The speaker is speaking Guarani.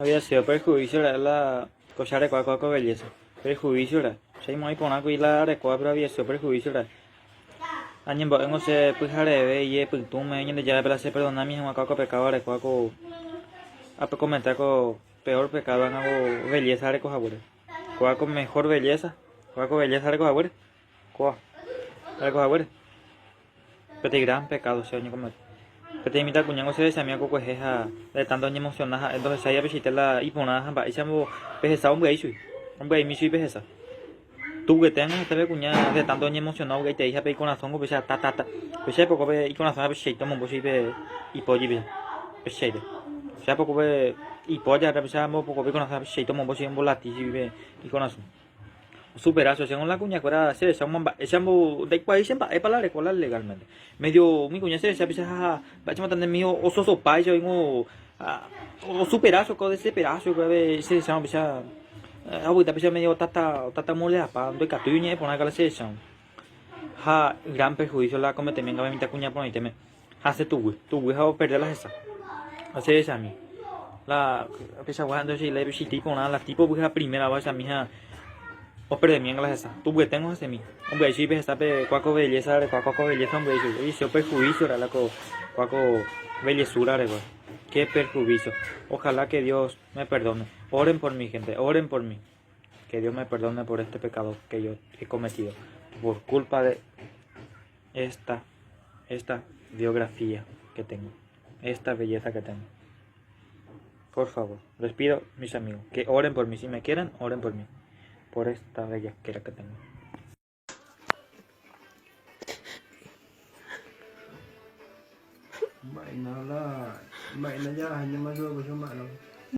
Había sido perjuicio ra'e la ko che arekóva kóva ko belleza. Perjuicio ra'e. Che aimo'ã iporã kuri la arekóva pero había sido perjuicio ra'e. Añembo'éngo che pyhareve ijepytũme Ñandejárape la che perdonami hag̃ua kóva ko pecado arekóva ko apekomenta ko peor pecado ág̃a ko belleza areko haguére. Kóva ko mejor belleza, kóva ko belleza areko haguére. Kóva areko haguére. Peteĩ gran pecado che oñekomete. Peteĩ mitãkuñángo che rechami akokuehe ha de tanto oñemociona ha'e ndohechái apechaite la iporã ha mba'éichamo pe hesa ombyai chugui. Ombyaimi chugui pe hesa. Tugueténgo heta pe kuña de tanto oñemociona ovy'aitei ha pe ikorasõngo upéicha ta ta ta. Upéicha ipoko pe ikorasõ ha apechaite omombo chugui pe ipo jepi. Upeichaite. Upéicha ipoko pe ipo aja upéicha ombopoko pe ikorasõ ha apechaite omombo chugui ombolati chugui pe ikorasõ. Osupera chupe según la kuñakuéra che recha omomba'e che ambo ndaikuaái che mba'épa la reko la legalmente. Medio umi kuña che recha péicha ha mba'éichapa tande mío ososopáicha oĩngo osupera chupe odesepera chupe ave che rechárõ péicha opyta péicha medio tata tatamoleapa ndoikatúi oñe'ẽ porã la che rechárõ. Ha gran perjuicio la acometemiénga pe mitãkuña porãitéme hasẽ tuguy, tuguy ha operde la hesa. Ha che rechami la peichagua ndohechaite iporã la tipo pyha primera vaichami ha operdemiénga la hesa. Tugyeténgo hasẽmi. Ombyai chugui pe hesa pe kua ko belleza rekua, kua ko belleza ombyai chugui. Ojehecha perjuicio la ko kua ko bellezura rekua. Qué perjuicio. Ojalá que Dios me perdone. Oren por mí, gente, oren por mí. Que Dios me perdone por este pecado que yo he cometido. Por culpa de esta, esta biografía que tengo. Esta belleza que tengo. Por favor, les pido, mis amigos, que oren por mí. Si me quieren, oren por mí. Por esta bellaquera que tengo. Mba'éna la mba'éna jaraha ñamandu'a guasu mba'érõ.